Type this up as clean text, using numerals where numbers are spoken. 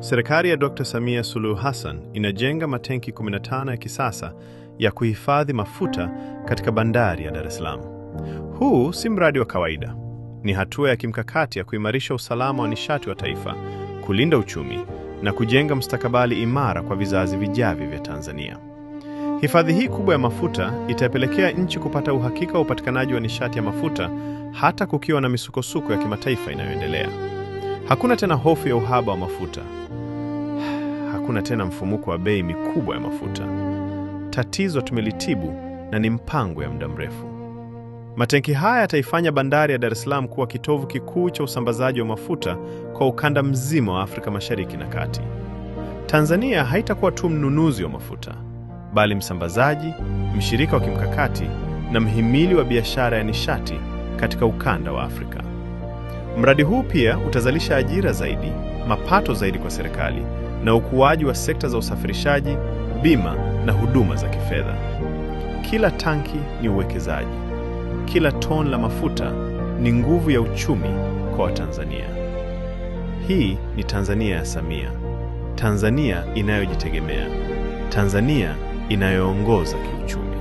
Serikali ya Dr. Samia Suluhu Hassan inajenga matenki 15 ya kisasa ya kuhifadhi mafuta katika bandari ya Dar es Salaam. Huu si mradi wa kawaida. Ni hatua ya kimkakati ya kuimarisha usalama wa nishati wa taifa, kulinda uchumi na kujenga mustakabali imara kwa vizazi vijavyo vya Tanzania. Hifadhi hii kubwa ya mafuta itapelekea nchi kupata uhakika wa upatikanaji wa nishati ya mafuta hata kukiwa na misukosuko ya kimataifa inayoendelea. Hakuna tena hofu ya uhaba wa mafuta. Hakuna tena mfumuko wa bei mikubwa ya mafuta. Tatizo tumelitibu na ni mpango ya muda mrefu. Matenki haya yataifanya bandari ya Dar es Salaam kuwa kitovu kikuu cha usambazaji wa mafuta kwa ukanda mzima wa Afrika Mashariki na Kati. Tanzania haitakuwa tu mnunuzi wa mafuta, bali msambazaji, mshirika wa kimkakati na mhimili wa biashara ya nishati katika ukanda wa Afrika. Mradi huu pia utazalisha ajira zaidi, mapato zaidi kwa serikali na ukuaji wa sekta za usafirishaji, bima na huduma za kifedha. Kila tanki ni uwekezaji. Kila toni la mafuta ni nguvu ya uchumi kwa Watanzania. Hii ni Tanzania ya Samia, Tanzania inayojitegemea, Tanzania inayoongoza kiuchumi.